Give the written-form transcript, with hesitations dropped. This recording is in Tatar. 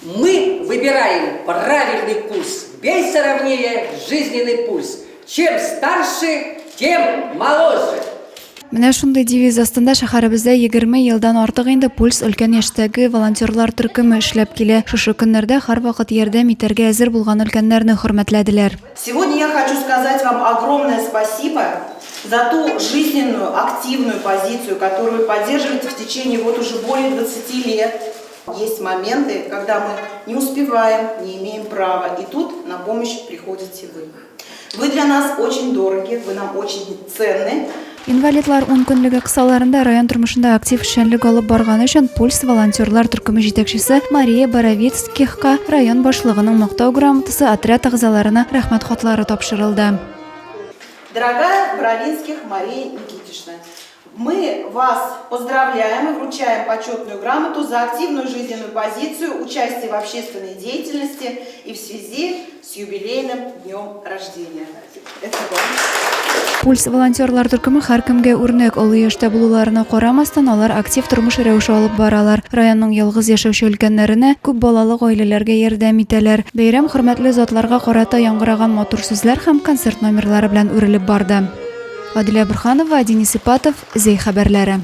Мы выбираем правильный курс, бейся ровнее жизненный пульс. Чем старше, тем моложе. Менә шундый девиз астында шәһәребездә 20 елдан артык инде Пульс өлкән яшьтәге волонтерлар төркеме эшләп килә. Шушы көннәрдә һәрвакыт ярдәм итәргә әзер булган өлкәннәрне хөрмәтләделәр. Сегодня я хочу сказать вам огромное спасибо за ту жизненную, активную позицию, которую вы поддерживаете в течение вот уже более 20 лет. Есть моменты, когда мы не успеваем, не имеем права, и тут на помощь приходите вы. Вы для нас очень дороги, вы нам очень ценны. Инвалидлар ункөнлеге кысаларында район тормышында актив эшчәнлек алып барганы өчен Пульс волонтерлар төркеме җитәкчесе Мария Боровицкихка район башлыгының Мактау грамотасы, отряд әгъзаларына Рәхмәт хатлары тапшырылды. Дорогая Боровинских Мария Никитична, мы вас поздравляем и вручаем почетную грамоту за активную жизненную позицию, участие в общественной деятельности и в связи с юбилейным днем рождения. Это вам. Пульс волонтерлар төркеме һәркемгә үрнәк, олы яшьтә булуларына карамастан, алар актив тормыш рәвеше алып баралар. Районның ялгыз яшәүче өлкәннәренә, күп балалы гаиләләргә ярдәм итәләр. Бәйрәм хөрмәтле затларга карата яңгыраган матур сүзләр һәм концерт номерлары белән үрелеп барды. Адилә Борһанова, Денис Ипатов, Зәй хәбәрләре.